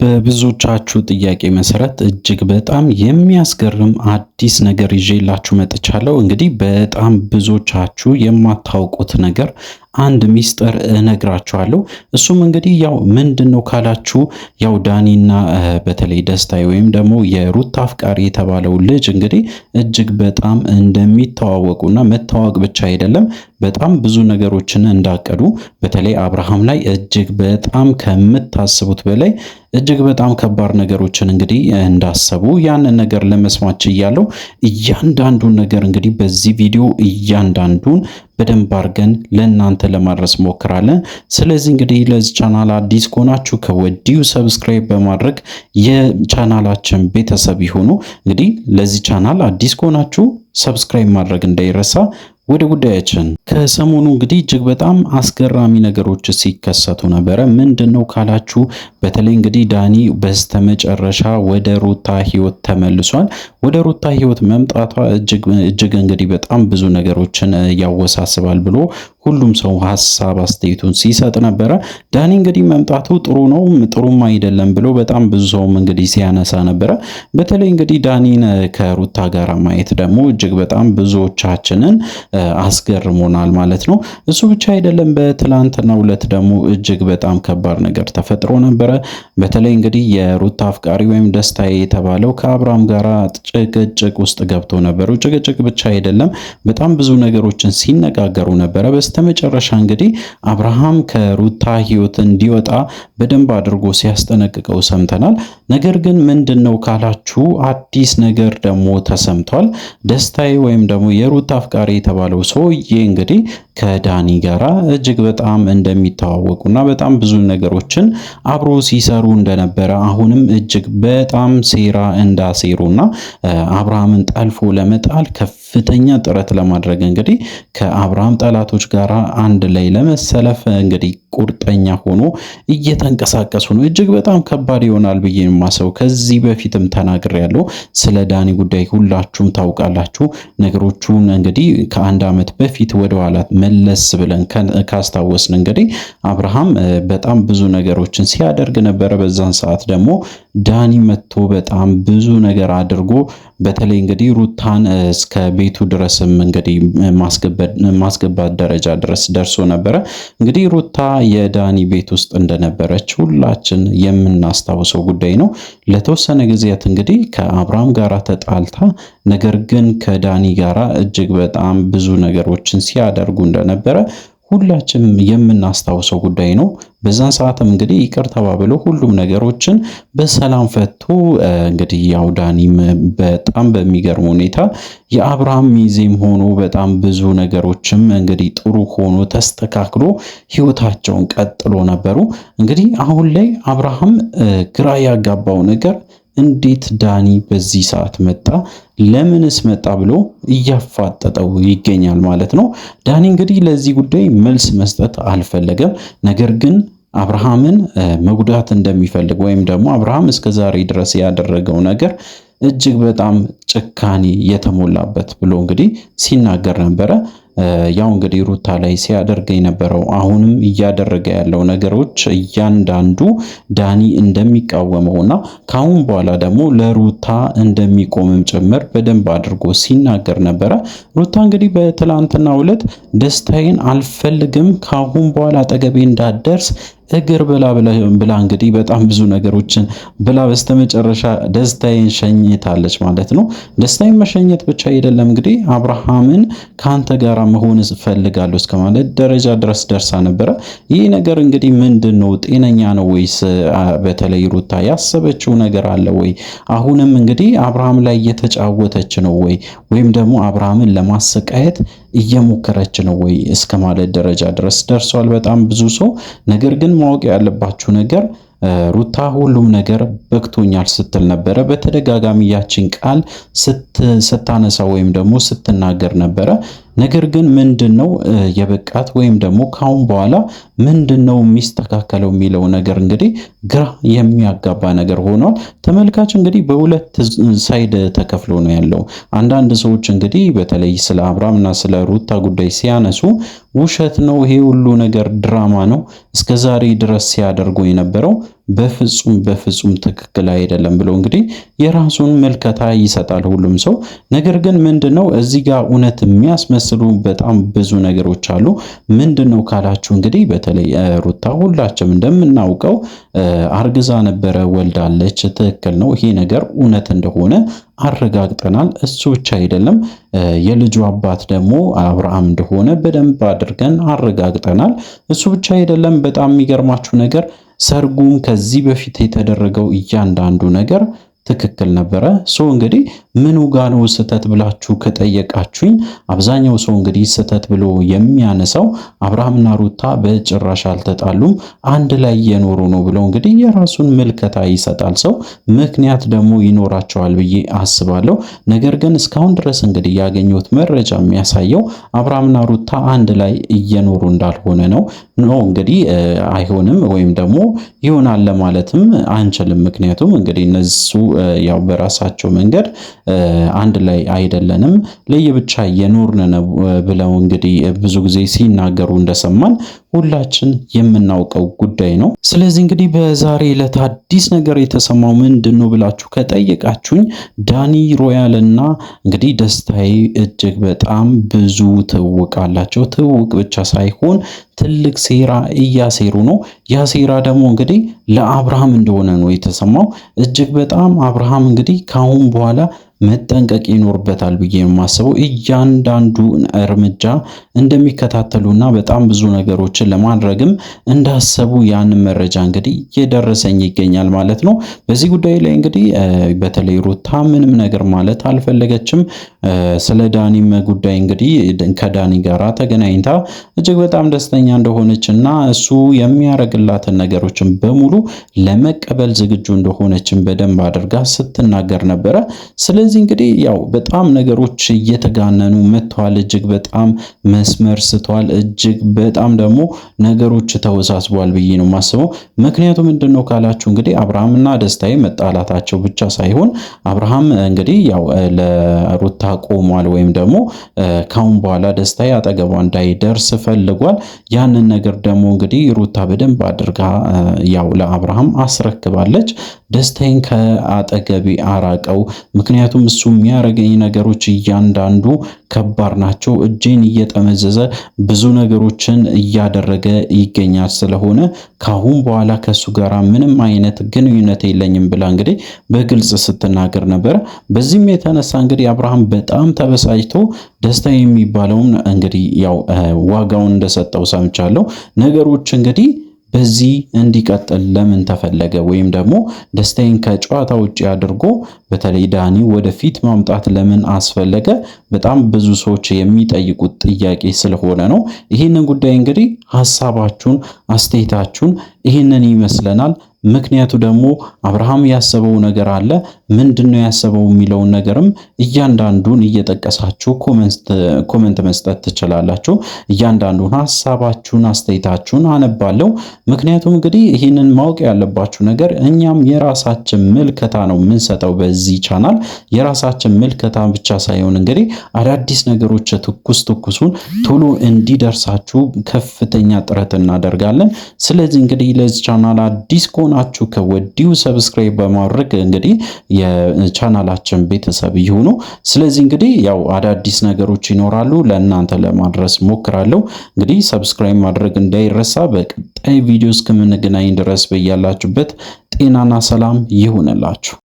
በብዙዎቻችሁ ጥያቄ መሰረት እጅግ በጣም የሚያስገርም አዲስ ነገር ይዤላችሁ መጥቻለሁ። እንግዲህ በጣም ብዙዎቻችሁ የማታውቁት ነገር አንድ ሚስጥር እነግራችኋለሁ። እሱም እንግዲህ ያው ምንድን ነው ካላችሁ ያው ዳኒና በተለይ ደስታዬ ወይም ደግሞ የሩታ አፍቃሪ የተባለው ልጅ እንግዲህ እጅግ በጣም እንደሚተዋወቁና መተዋወቅ ብቻ አይደለም በጣም ብዙ ነገሮችን እንዳቀዱ፣ በተለይ አብርሃም ላይ እጅግ በጣም ከምታስቡት በላይ እጅግ በጣም ከባድ ነገሮችን እንግዲህ እንዳሰቡ ያንን ነገር ለመስማት ችያለሁ። እያንዳንዱን ነገር እንግዲህ በዚህ ቪዲዮ እያንዳንዱን በደንብ አድርገን ለእናንተ ለማድረስ ሞክራለን። ስለዚህ እንግዲህ ለዚህ ቻናል አዲስ ከሆናችሁ ከወዲሁ subscribe በማድረግ የቻናላችን ቤተሰብ ይሁኑ። እንግዲህ ለዚህ ቻናል አዲስ ከሆናችሁ subscribe ማድረግ እንዳይረሳ። ወደ ጉዳያችን፣ ከሰሞኑ እንግዲህ እጅግ በጣም አስገራሚ ነገሮች ሲከሰቱ ነበረ። ምንድን ነው ካላችሁ በተለይ እንግዲህ ዳኒ በስተመጨረሻ ወደ ሩታ ህይወት ተመልሷል። ወደ ሩታ ህይወት መምጣቷ እጅግ እንግዲህ በጣም ብዙ ነገሮችን ያወሳስባል ብሎ ሁሉም ሰው ሀሳብ አስተያየቱን ሲሰጥ ነበረ። ዳኒ እንግዲህ መምጣቱ ጥሩ ነው ጥሩም አይደለም ብሎ በጣም ብዙ ሰውም እንግዲህ ሲያነሳ ነበረ። በተለይ እንግዲህ ዳኒን ከሩታ ጋር ማየት ደግሞ እጅግ በጣም ብዙዎቻችንን አስገርሞናል ማለት ነው። እሱ ብቻ አይደለም፣ በትላንትናው ዕለት ደግሞ እጅግ በጣም ከባድ ነገር ተፈጥሮ ነበረ። በተለይ እንግዲህ የሩታ አፍቃሪ ወይም ደስታዬ የተባለው ከአብርሃም ጋር ጭቅጭቅ ውስጥ ገብቶ ነበሩ። ጭቅጭቅ ብቻ አይደለም፣ በጣም ብዙ ነገሮችን ሲነጋገሩ ነበረ። በስተመጨረሻ እንግዲህ አብርሃም ከሩታ ሕይወት እንዲወጣ በደንብ አድርጎ ሲያስጠነቅቀው ሰምተናል። ነገር ግን ምንድን ነው ካላችሁ አዲስ ነገር ደግሞ ተሰምቷል። ደስታዬ ወይም ደግሞ የሩታ አፍቃሪ የተባለው ሰውዬ እንግዲህ ከዳኒ ጋራ እጅግ በጣም እንደሚተዋወቁና በጣም ብዙ ነገሮችን አብሮ ሲሰሩ እንደነበረ፣ አሁንም እጅግ በጣም ሴራ እንዳሴሩና አብርሃምን ጠልፎ ለመጣል ከፍተኛ ጥረት ለማድረግ እንግዲህ ከአብርሃም ጠላቶች ጋር አንድ ላይ ለመሰለፍ እንግዲህ ቁርጠኛ ሆኖ እየተንቀሳቀሱ ነው። እጅግ በጣም ከባድ ይሆናል ብዬ የማስበው፣ ከዚህ በፊትም ተናግሬያለሁ። ስለ ዳኒ ጉዳይ ሁላችሁም ታውቃላችሁ። ነገሮቹን እንግዲህ ከአንድ ዓመት በፊት ወደኋላ መለስ ብለን ካስታወስን እንግዲህ አብርሃም በጣም ብዙ ነገሮችን ሲያደርግ ነበረ። በዛን ሰዓት ደግሞ ዳኒ መጥቶ በጣም ብዙ ነገር አድርጎ በተለይ እንግዲህ ሩታን እስከ ቤቱ ድረስም እንግዲህ ማስገባት ደረጃ ድረስ ደርሶ ነበረ። እንግዲህ ሩታ የዳኒ ቤት ውስጥ እንደነበረች ሁላችን የምናስታውሰው ጉዳይ ነው። ለተወሰነ ጊዜያት እንግዲህ ከአብርሃም ጋር ተጣልታ፣ ነገር ግን ከዳኒ ጋር እጅግ በጣም ብዙ ነገሮችን ሲያደርጉ እንደነበረ ሁላችንም የምናስታውሰው ጉዳይ ነው። በዛን ሰዓትም እንግዲህ ይቅር ተባብሎ ሁሉም ነገሮችን በሰላም ፈቶ እንግዲህ ያው ዳኒም በጣም በሚገርም ሁኔታ የአብርሃም ሚዜም ሆኖ በጣም ብዙ ነገሮችም እንግዲህ ጥሩ ሆኖ ተስተካክሎ ህይወታቸውን ቀጥሎ ነበሩ። እንግዲህ አሁን ላይ አብርሃም ግራ ያጋባው ነገር እንዴት ዳኒ በዚህ ሰዓት መጣ? ለምንስ መጣ ብሎ እያፋጠጠው ይገኛል ማለት ነው። ዳኒ እንግዲህ ለዚህ ጉዳይ መልስ መስጠት አልፈለገም። ነገር ግን አብርሃምን መጉዳት እንደሚፈልግ ወይም ደግሞ አብርሃም እስከ ዛሬ ድረስ ያደረገው ነገር እጅግ በጣም ጭካኔ የተሞላበት ብሎ እንግዲህ ሲናገር ነበረ። ያው እንግዲህ ሩታ ላይ ሲያደርግ የነበረው አሁንም እያደረገ ያለው ነገሮች እያንዳንዱ ዳኒ እንደሚቃወመውና ከአሁን በኋላ ደግሞ ለሩታ እንደሚቆምም ጭምር በደንብ አድርጎ ሲናገር ነበረ። ሩታ እንግዲህ በትላንትናው ዕለት ደስታዬን አልፈልግም፣ ከአሁን በኋላ አጠገቤ እንዳትደርስ እግር ብላ ብላ እንግዲህ በጣም ብዙ ነገሮችን ብላ በስተመጨረሻ ደስታዬን ሸኝታለች ማለት ነው። ደስታዬን መሸኘት ብቻ አይደለም፣ እንግዲህ አብርሃምን ከአንተ ጋር መሆን እፈልጋለሁ እስከ ማለት ደረጃ ድረስ ደርሳ ነበረ። ይህ ነገር እንግዲህ ምንድን ነው? ጤነኛ ነው ወይስ በተለይ ሩታ ያሰበችው ነገር አለ ወይ? አሁንም እንግዲህ አብርሃም ላይ እየተጫወተች ነው ወይ? ወይም ደግሞ አብርሃምን ለማሰቃየት እየሞከረች ነው ወይ እስከ ማለት ደረጃ ድረስ ደርሷል በጣም ብዙ ሰው። ነገር ግን ማወቅ ያለባችሁ ነገር ሩታ ሁሉም ነገር በቅቶኛል ስትል ነበረ። በተደጋጋሚ ያችን ቃል ስታነሳ ወይም ደግሞ ስትናገር ነበረ። ነገር ግን ምንድን ነው የበቃት ወይም ደግሞ ካሁን በኋላ ምንድን ነው የሚስተካከለው የሚለው ነገር እንግዲህ ግራ የሚያጋባ ነገር ሆኗል። ተመልካች እንግዲህ በሁለት side ተከፍሎ ነው ያለው። አንዳንድ ሰዎች እንግዲህ በተለይ ስለ አብርሃምና ስለ ሩታ ጉዳይ ሲያነሱ ውሸት ነው፣ ይሄ ሁሉ ነገር ድራማ ነው፣ እስከ ዛሬ ድረስ ሲያደርጉ የነበረው በፍጹም በፍጹም ትክክል አይደለም ብሎ እንግዲህ የራሱን ምልከታ ይሰጣል ሁሉም ሰው። ነገር ግን ምንድነው እዚህ ጋር እውነት የሚያስመስሉ በጣም ብዙ ነገሮች አሉ። ምንድነው ካላችሁ እንግዲህ በተለይ ሩታ ሁላችንም እንደምናውቀው አርግዛ ነበረ፣ ወልዳለች። ትክክል ነው። ይሄ ነገር እውነት እንደሆነ አረጋግጠናል። እሱ ብቻ አይደለም የልጁ አባት ደግሞ አብርሃም እንደሆነ በደንብ አድርገን አረጋግጠናል። እሱ ብቻ አይደለም። በጣም የሚገርማችሁ ነገር ሰርጉም ከዚህ በፊት የተደረገው እያንዳንዱ ነገር ትክክል ነበረ። So እንግዲህ ምኑ ጋ ነው ስህተት ብላችሁ ከጠየቃችሁኝ አብዛኛው ሰው እንግዲህ ስህተት ብሎ የሚያነሳው አብርሃምና ሩታ በጭራሽ አልተጣሉም፣ አንድ ላይ እየኖሩ ነው ብሎ እንግዲህ የራሱን ምልከታ ይሰጣል ሰው። ምክንያት ደግሞ ይኖራቸዋል ብዬ አስባለሁ። ነገር ግን እስካሁን ድረስ እንግዲህ ያገኘሁት መረጃ የሚያሳየው አብርሃምና ሩታ አንድ ላይ እየኖሩ እንዳልሆነ ነው። No እንግዲህ አይሆንም ወይም ደግሞ ይሆናል ለማለትም አንችልም። ምክንያቱም እንግዲህ እነሱ ያው በራሳቸው መንገድ አንድ ላይ አይደለንም ለየብቻ እየኖርን ነው ብለው እንግዲህ ብዙ ጊዜ ሲናገሩ እንደሰማን ሁላችን የምናውቀው ጉዳይ ነው። ስለዚህ እንግዲህ በዛሬ ዕለት አዲስ ነገር የተሰማው ምንድን ነው ብላችሁ ከጠየቃችሁኝ ዳኒ ሮያል እና እንግዲህ ደስታዬ እጅግ በጣም ብዙ ትውውቅ አላቸው። ትውውቅ ብቻ ሳይሆን ትልቅ ሴራ እያሴሩ ነው። ያ ሴራ ደግሞ እንግዲህ ለአብርሃም እንደሆነ ነው የተሰማው። እጅግ በጣም አብርሃም እንግዲህ ካሁን በኋላ መጠንቀቅ ይኖርበታል ብዬ የማስበው እያንዳንዱ እርምጃ እንደሚከታተሉና በጣም ብዙ ነገሮችን ለማድረግም እንዳሰቡ ያንን መረጃ እንግዲህ እየደረሰኝ ይገኛል ማለት ነው። በዚህ ጉዳይ ላይ እንግዲህ በተለይ ሩታ ምንም ነገር ማለት አልፈለገችም። ስለ ዳኒም ጉዳይ እንግዲህ ከዳኒ ጋራ ተገናኝታ እጅግ በጣም ደስተኛ እንደሆነች እና እሱ የሚያደርግላትን ነገሮችን በሙሉ ለመቀበል ዝግጁ እንደሆነችን በደንብ አድርጋ ስትናገር ነበረ። ስለዚህ እንግዲህ ያው በጣም ነገሮች እየተጋነኑ መጥተዋል። እጅግ በጣም መስመር ስቷል። እጅግ በጣም ደግሞ ነገሮች ተወሳስቧል ብዬ ነው የማስበው። ምክንያቱ ምንድን ነው ካላችሁ እንግዲህ አብርሃምና ደስታዬ መጣላታቸው ብቻ ሳይሆን አብርሃም እንግዲህ ያው ለሩታ ቆሟል፣ ወይም ደግሞ ካሁን በኋላ ደስታዬ አጠገቧ እንዳይደርስ ፈልጓል። ያንን ነገር ደግሞ እንግዲህ ሩታ በደንብ አድርጋ ያው ለአብርሃም አስረክባለች። ደስታዬን ከአጠገቤ አራቀው፣ ምክንያቱም እሱ የሚያደርገኝ ነገሮች እያንዳንዱ ከባድ ናቸው። እጄን እየጠመዘዘ ብዙ ነገሮችን እያደረገ ይገኛል። ስለሆነ ካሁን በኋላ ከእሱ ጋር ምንም አይነት ግንኙነት የለኝም ብላ እንግዲህ በግልጽ ስትናገር ነበረ። በዚህም የተነሳ እንግዲህ አብርሃም በጣም ተበሳጭቶ ደስታ የሚባለውን እንግዲህ ያው ዋጋውን እንደሰጠው ሰምቻለሁ። ነገሮች እንግዲህ በዚህ እንዲቀጥል ለምን ተፈለገ? ወይም ደግሞ ደስታዬን ከጨዋታ ውጭ አድርጎ በተለይ ዳኒ ወደፊት ማምጣት ለምን አስፈለገ? በጣም ብዙ ሰዎች የሚጠይቁት ጥያቄ ስለሆነ ነው። ይህንን ጉዳይ እንግዲህ ሀሳባችሁን፣ አስተያየታችሁን ይህንን ይመስለናል። ምክንያቱ ደግሞ አብርሃም ያሰበው ነገር አለ። ምንድነው ያሰበው የሚለውን ነገርም እያንዳንዱን እየጠቀሳችሁ comment መስጠት ትችላላችሁ። እያንዳንዱን ሀሳባችሁን፣ አስተያየታችሁን አነባለሁ። ምክንያቱም እንግዲህ ይህንን ማወቅ ያለባችሁ ነገር እኛም የራሳችን ምልከታ ነው የምንሰጠው በዚህ ቻናል። የራሳችን ምልከታ ብቻ ሳይሆን እንግዲህ አዳዲስ ነገሮች ትኩስ ትኩሱን ቶሎ እንዲደርሳችሁ ከፍተኛ ጥረት እናደርጋለን። ስለዚህ እንግዲህ ለዚህ ቻናል አዲስ ከሆናችሁ ከወዲሁ subscribe በማድረግ እንግዲህ የቻናላችን ቤተሰብ ይሁኑ። ስለዚህ እንግዲህ ያው አዳዲስ ነገሮች ይኖራሉ ለእናንተ ለማድረስ ሞክራለሁ። እንግዲህ subscribe ማድረግ እንዳይረሳ። በቀጣይ ቪዲዮ እስከምንገናኝ ድረስ በያላችሁበት ጤናና ሰላም ይሁንላችሁ።